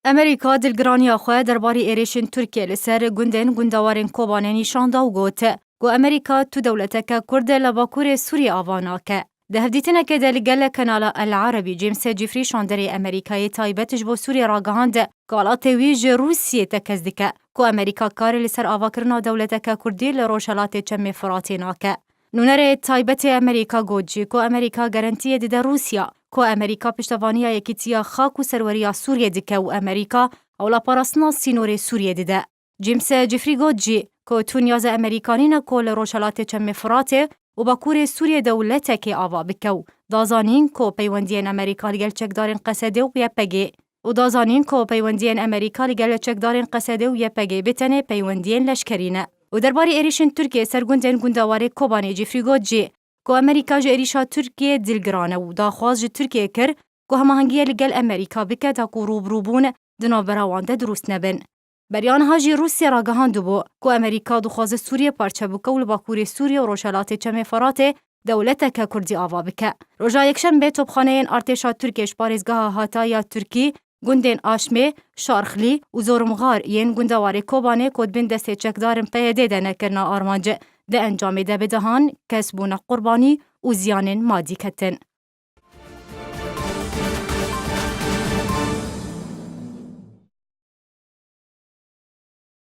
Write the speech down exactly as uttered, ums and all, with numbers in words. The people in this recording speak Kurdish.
Amerîka dilgiraniya xwe derbarî êrişên Tirkiyê li ser gundên gundewarên Kobanê nîşan da û got ku Amerîka tu dewleteke Kurd li Bakurê Sûriyê ava nake. Di hevdîtinekê de li gel Kanala El Arabî, James Jeffrey, şanderê Amerîkayê taybet ji bo Sûriyê ragihand ku welatê wî ji Rûsiyê tekez dike ku Amerîka karê li ser avakirina dewleteke Kurdî li Rojhelatê Çemê Firatê nake. Nûnerê taybetê Amerîka got jî ku Amerîka garantiyê dide Rûsya ku Amerîka piştevaniya yekîtiya xak û serweriya Sûriyê dike û Amerîka ewla parastina sînorê Sûriyê dide. James Jeffrey got jî ku tu niyaza Amerîka nîne ku li Rojhelatê Çemê Firatê û Bakurê Sûriyê dewletekê ava bike û da zanîn ku peywendiyên Amerîka li gel çekdarên Qesedê û Y P G û da zanîn ku peywendiyên Amerîka li gel çekdarên Qesedê û Y P G bê tenê peywendiyên leşkerî ne. Û derbarê êrişên Tirkiyê ser gundên gundewarê Kobanê Jeffrey got jî ku Amerîka ji êrişa Tirkiyê dilgiran e û daxwaz ji Tirkiyê kir ku hemahengiye li gel Amerîka bike ta ku rûbirûbûn di navbera wan de dirûst nebin. Beriya niha jî Rûsya ragihandibû ku Amerîka dixwaze Sûriyê parçe bike û li Bakurê Sûriyê û Rojhelatê Çemê Firatê dewleteke Kurdî ava bike. Roja Yekşembê topxaneyên artêşa Tirkiyê ji parêzgeha Hatay ya Tirkî, gundên Aşmê, Şarxlî û Zorimxar yên gundewarê Kobanê ku di bin destê çekdarên P Y D de ne kirine armanc. Di encamê de bi dehan kes bûne qurbanî û ziyanên madî ketin.